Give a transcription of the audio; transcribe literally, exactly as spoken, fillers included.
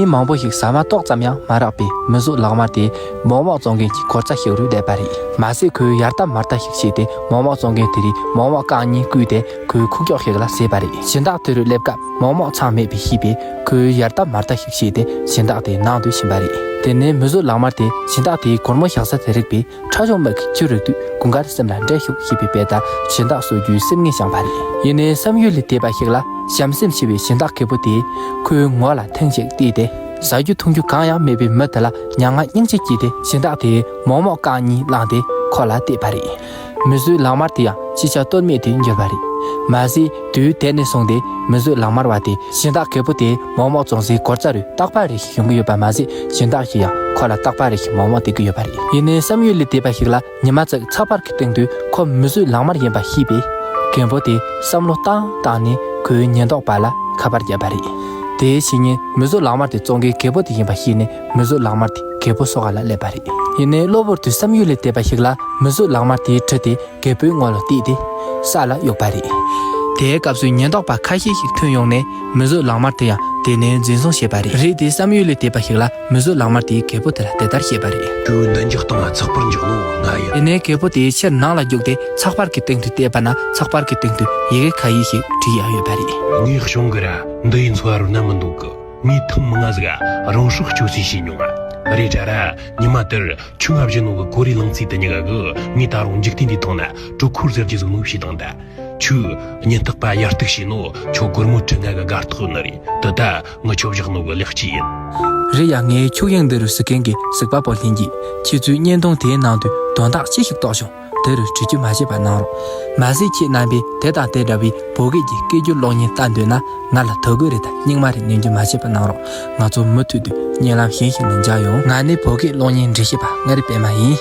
མི་མང་པོ་ཞིག་ཟ་མ་ཏོག་ཙམ་ཡང་མ་རག་པའི་མི་གཟུགས་ལག་དམར་དེ་མོག་མོག་བཙོང་མཁན་གྱི་གོ་ཚ་ཞིག་རུ་བསྡད་པ་རེད། མ་ཟད་ཁོས་ཡར་ལྟ་མར་ལྟ་ཞིག་བྱས་ཏེ་མོག་མོག་བཙོང་མཁན་དེ་རིགས་མོག་མོག་རྐང་གཉིས་བརྐུས་ཏེ་ཁོའི་ཁུག་ཀྱོག་ཞིག་ལ་བཟེད་པ་རེད། སྦྱིན་བདག་དེ་རུ་སླེབས་སྐབས་མོག་མོག་ཚང་མེད་པས་ཤེས་པས་ཁོས་ཡར་ལྟ་མར་ལྟ་ཞིག་བྱས་ཏེ་སྦྱིན་བདག་དེའི་ནང་དུ་ཕྱིན་པ་རེད། དེ་ནས་མི་གཟུགས་ལག་དམར་དེ་སྦྱིན་བདག་དེའི་སྒོར་མོ་བཞག་ས་དེ་རིག་པས། ཁྲག་འཇོམས་མ་གི་ཆུ་རིགས་དུས་དགུན་ཁར་སེམས་ལ་འདྲེ་ཤོག་ཞེས་པའི་དཔེ་ལྟར་སྦྱིན་བདག་གསོད་རྒྱུའི་སེམས་ངན་བཅངས་པ་རེད། ཡིན་ནའི་བསམ་ཡུལ་ལས་འདས་པ་ཞིག་ལ་བྱམས་སེམས་ཆེ་བའི་སྦྱིན་བདག་རྒད་པོ་དེས་ཁོའི་ངོ་ལ་ཐེངས་ཤིག་བལྟས་ཏེ། ཟ་རྒྱུ་འཐུང་རྒྱུ་གང་ཡང་མེད་པའི་མི་དེ་ལ་མྱ་ངན་སྙིང་རྗེ་སྐྱེས་ཏེ་སྦྱིན་བདག་དེས་མོག་མོག་རྐང་གཉིས་བླངས་ཏེ་ཁོ་ལ་གཏད་པ་རེད། མི་གཟུགས་ལག་དམར་དེ་ཡང་ཅི་བྱ་གཏོལ་མེད་དུ་གྱུར་པ་རེད། མ་ཟད་དུས་དེ་ནས་བཟུང་སྟེ་མི་གཟུགས་ལག་དམར་བ་དེས་སྦྱིན་བདག་རྒད་པོ་དེས་མོག་མོག་བཙོང་སའི་གོ་ཚ་རུ་རྟག་པ་རེ་ཞིག་ཡོང་གི་ཡོད་པ་མ་ཟད་སྦྱིན་བདག་གིས་ཡང་ཁོ་ལ་རྟག་པ་རེ་ཞིག་མོག་མོག་སྟེར་གྱི་ཡོད་པ་རེད། ཡིན་ནའི་བསམ་ཡུལ་ལས་འདས་པ་ཞིག་ལ་ཉི་མ་ཙིག་ཚགས་པར་གྱི་སྟེང་དུ་ཁོ་མི་གཟུགས་ལག་དམར་ཡིན་པ་ཤེས་པས། རྒན་པོ་དེས་བསམ་བློ་བཏང་བཏང་ནས་ཁོའི་ཉེན་རྟོག་པ་ལ་ཁ་པར་བརྒྱབ་པ་རེད། དེའི་ཕྱི་ཉིན་མི་གཟུགས་ལག་དམར་དེ་བཙོང་མཁན་རྒད་པོ་དེ་ཡིན་པ་ཤེས་ནས་མི་གཟུགས་ལག་དམར་དེ་རྒད་པོ་སོ་ཁ་ལ་སླེབས་པ་རེད། ཡིན་ནའི་གློ་བུར་དུ་བསམ་ཡུལ་ལས་འདས་པ་ཞིག་ལ་མི་གཟུགས་ལག་དམར་དེའི་གྲི་དེ་རྒད་པོའི་ངོ་ལ་གཏད་དེ་ས་ལ་གཡུགས་པ་རེད། དེའི་སྐབས་སུ་ཉེན་རྟོག་པ་ཁ་ཤས་ཤིག་ཐོན་ཡོང་ནས་མི་གཟུགས་ལག་དམར་དེ་ཡང་དེ་ནས་འཛིན་བཟུང་བྱས་པ་རེད། རེད་དེ་བསམ་ཡུལ་ལས་འདས་པ་ཞིག་ལ་མི་གཟུགས་ལག་དམར་དེས་རྒད་པོ་དེ་ལ་དེ་ལྟར་བཤད་པ་རེད། ཁྱོད་འདི་འཇོག་སྟངས་ཚགས་པར་འཇོག་ནོ་ང་ཡིན། དེ་ནས་རྒད་པོ་དེ་ཕྱིར་ནང་ལ་རྒྱུགས་ཏེ་ཚགས་པར་གྱི་སྟེང་དུ་བལྟས་པ་ན་ཚགས་པར་གྱི་སྟེང་དུ་ཡི་གེ་ཁ་ཤས་ཤིག་བྲིས་ཡ་ཡོད་པ་རེད། ངས་བྱུང་གི་ར་འདི་ཡིན་ཚོ་རུ་ན་མི་འདུག་གི། ངས་ཐེངས་མང་ང་ཟིག་རང་སྲོག་གཅོད་རྩིས་བྱས་མྱོང་ང་། རེད་དྲ་ར་ཉི་མ་དེར་ཁྱོད་ང་བཞིན་ནོ་གི་གོ་རེ་ལང་ཚིག་དེ་ཉི་ག་གི་ངས་ད་རུང་འཇིག་རྟེན་འདིའི་ཐོག་ན་དྲུག་འཁོར་ཟེར་རྒྱུ་ཟིག་ནོ་བྱས་དང་ད། ཁྱོད་ཉེན་རྟོག་པ་ཡར་གཏུག་བྱས་ནོ་ཁྱོད་སྒོར་མོ་ཁྲི་ལྔ་གི་སྒར་ཐོག་ནི་རེད། དེ་ད་ངི་ཁྱོད་བཞག་ནོ་གི་ལེགས་སྐྱེས་ཡིན། རེད་ཡ། ངས་ཁྱུག་དབྱིངས་འདི་རུ་སི་ཀན་གི་སིག་པ་པོ་ལྷན་གྱིས་ཁྱེད་ཚོའི་བརྙན་ཐུང་དེའི་ནང་དུ་དོན་དག་ཅི་ཞིག་རྟོགས་བྱུང་། དེ་རུ་བྲིས་རྒྱུ་མ་བྱེད་པ་གནང་རོགས། མ་ཟད་ཁྱེད་རྣམ་པས་དེ་དང་དེ་འདྲ་བའི་བོད་སྐད་ཀྱི་སྐད་སྒྱུར་གློག་བརྙན་ལྟ་འདོད་ན་ང་ལ་ཐུགས་ཁུར་རེ་དང་སྙིང་མ་རེ་ནོན་རྒྱུ་མ་བྱེད་པ་གནང་རོགས། ང་ཚོ་མུ་མཐུད་དུ་བརྙན་ལམ་གཞན་ཞིག་ནས་མཇལ་ཡོང་། ང་ནི་བོད་སྐད་གློག་བརྙན་འབྲི་ཤེས་པ་མངའ་རིས་པད་མ་ཡིན།